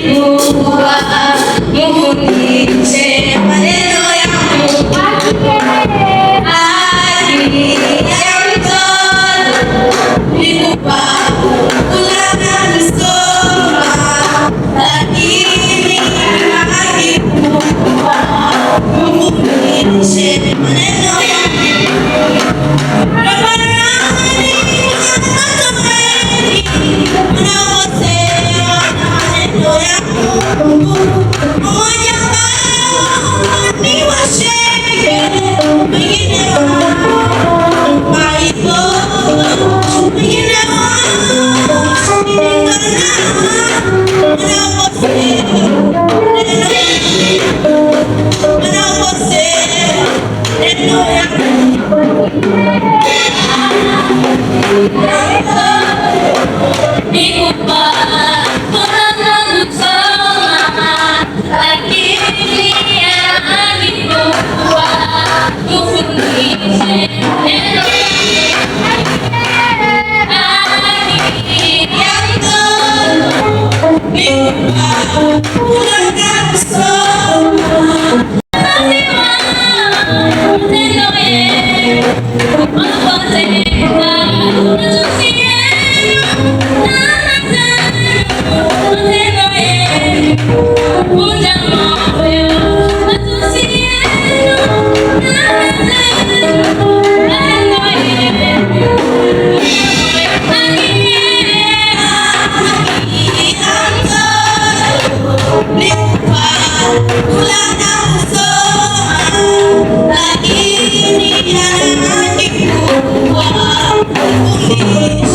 Kuwa mufundishe maneno yangu. Haki ya mtoto ni kula na kusoma, lakini akikuwa mufundishe maneno yangu. Barabarani watoto wengi wanaosewa na maneno ya Mungu. Mmoja wao ni washehe, wengine wao maibobo, wengine wao ni wanaosewa neno ya Nikupa kusoma, lakini akikuwa mufundishe neno. Haki ya mtoto ni kula na kusoma. Kula na kusoma, lakini akikuwa mufundishe